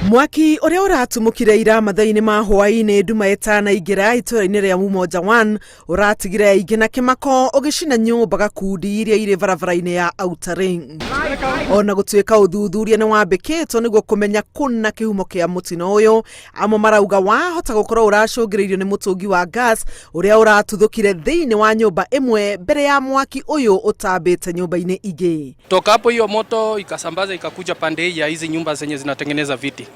Mwaki ũrĩa ũratumũkire ira mathaa-inĩ ma hwaĩ-inĩ nduma ĩtanaingĩra itũra-inĩ rĩa Umoja One ũratigire aingĩ na kĩmako ũgĩcina nyũmba gakundi iria irĩ barabara-inĩ ya Outer Ring. Ona gũtuĩka ũthuthuria nĩ wambĩkĩtwo nĩguo kũmenya kũna kĩhumo kĩa mũtino ũyũ, amwe marauga wahota gũkorwo ũracũngĩrĩirio nĩ mũtũngi wa gas ũrĩa ũratuthũkire thĩinĩ wa nyũmba ĩmwe mbere ya mwaki ũyũ ũtambĩte nyũmba-inĩ ingĩ. Toka hapo hiyo moto ikasambaza ikakuja pande hii ya hizi nyumba zenye zinatengeneza viti.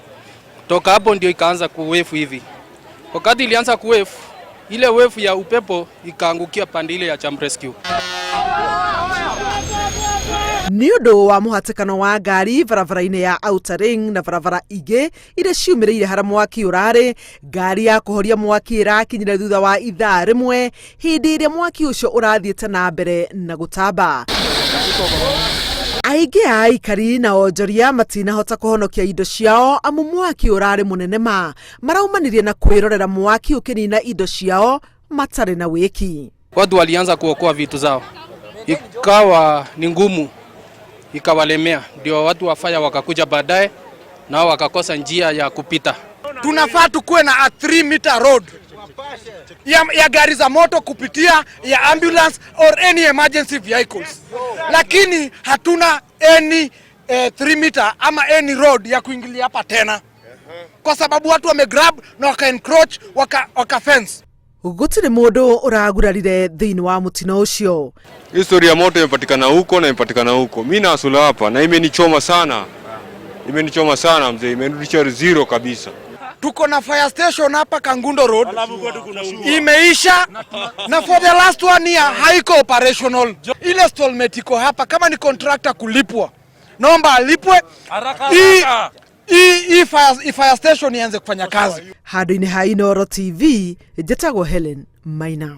Toka hapo ndio ikaanza kuwefu hivi. Wakati ilianza kuwefu, ile wefu ya upepo ikaangukia pande ile ya Jump Rescue. Nĩ ũndũ wa mũhatĩkano wa ngari barabara-inĩ ya Outer Ring na barabara ingĩ iria ciumĩrĩire harĩa mwaki ũrarĩ, ngari ya kũhoria mwaki ĩrakinyire thutha wa ithaa rĩmwe hĩndĩ ĩrĩa mwaki ũcio ũrathiĩte na mbere na gũtamba. Aingĩ a aikari na onjoria matinahota kũhonokia indo ciao amu mwaki ũrarĩ mũnene ma maraumanirie na kwĩrorera mwaki ũkĩnina indo ciao matarĩ na wĩki. Watu walianza kuokoa vitu zao, ikawa ni ngumu, ikawalemea, ndio watu wa fire wakakuja baadaye, nao wakakosa njia ya kupita. Tunafaa tukuwe na a 3 meter road ya gari za moto kupitia, ya ambulance or any emergency vehicles, lakini hatuna any 3 meter ama any road ya kuingilia hapa tena, kwa sababu watu wame grab na waka encroach waka fence. Gũtirĩ mũndũ ũragurarire thĩinĩ wa mũtino ũcio. History ya moto imepatikana huko na imepatikana huko. Mimi nasula hapa na imenichoma sana, imenichoma sana mzee, imenirudisha zero kabisa. Tuko na fire station hapa Kangundo Road imeisha, na for the last one year haiko operational. Ile stallmate iko hapa, kama ni contractor kulipwa, naomba alipwe hii fire station ianze kufanya kazi. Handũ-inĩ ha Inooro TV, njĩtagwo Helen Maina.